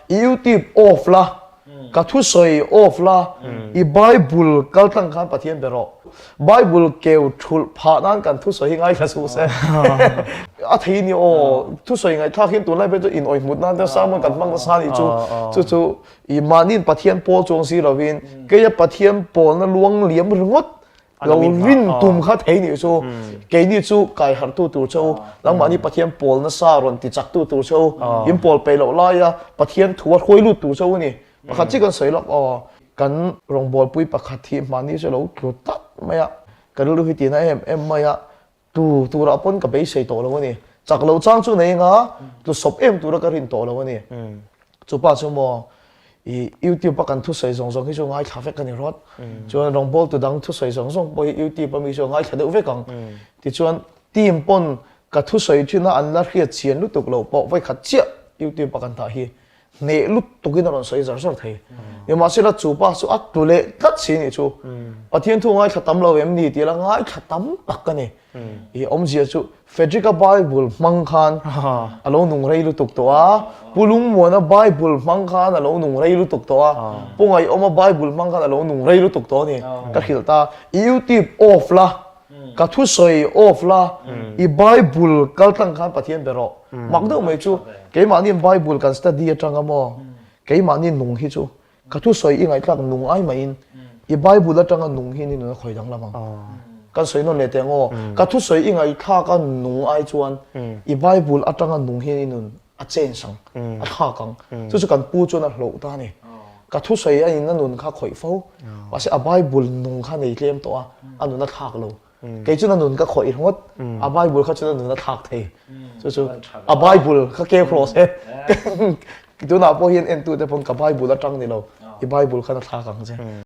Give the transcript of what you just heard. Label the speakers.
Speaker 1: I YouTube off la, ka thusawi off la, i Bible kal tlang khan Pathian be rawh. Bible keu thulh phah nan kan thusawi hi ngaithla suh se. A thei ni aw, thusawi ngaihthlak hian tunlai phei chu in awihmut nan te sermon kan hmang nasa anih chu. Chu chu i mahniin Pathian pawl chuang si lovin keia Pathian pawlna luang liam ringawt lo rin tum kha thei nih chu keini chu kai harhtu tur che u nangmahni Pathian pawl nasa rawn ti chaktu tur che u in pawl peih loh laia Pathian thu a hruai lut tur che u a ni. Pakhat chiah kan sawi lawk aw. Kan rawngbawlpui pakhat hi mahni chu lo tlu tak mai a, ka rilru hi tina em em mai a, tu turah pawn ka beisei tawh lo a ni. Chak loh chang chu nei anga tlu sawp em tura ka rin tawh lo a ni. Chupa chu maw i YouTube a kan thusawi zawng zawng hi chu ngaithla vek a ni rawt. Chuan rawngbawltu dang thusawi zawng zawng pawh hi YouTube a mi chu ngaithla deuh vek ang. Tichuan team pawn ka thusawi thin a an la hriat chian lutuk loh pawh vawikhat chiah YouTube a kan dah hi hneh lutukin a rawn sawi zar zar thei. Nimahsela chu pa chu a tlu leh tlat si nih chu. Pathian thu ngaithla tam lo em ni tih la ngaithla tam tak ka ni. I awmzia chu Frederick-a Bible hmang khan a lo nung rei lutuk tawh a, Pu Lungmuana Bible hmang khan a lo nung rei lutuk tawh a, Pu Ngaihawma Bible hmang khan a lo nung rei lutuk tawh a ni. Ka hrilh ta, i YouTube off la, Ka thusawi off la, i Bible kal tlang khan Pathian be rawh. Mak deuh mai chu keimahni Bible kan study atanga maw, keimahni nung hi chu ka thusawi i ngaihthlak nung ai maiin i Bible atanga nung hi ni nun a khawi danglam ang. Kan sawi nawn leh teh ang aw, ka thusawi i ngaihthlak a nung ai chuan i Bible atanga nung hi ni nun a change ang, a thlak ang. Chu chu kan pu chuan a hloh ta a ni. Ka thusawi a in a nun kha khawih fo, mahse a Bible nung kha nei tlem tawh a, a nun a thlak lo. Kei chuan a nun ka khawih ringawt, a Bible kha chuan a nun a thlak thei. Chu chu a Bible kha keu rawh se. Tunah pawh hian entute pawn ka Bible atang ni lo, i Bible khan a thlak ang che.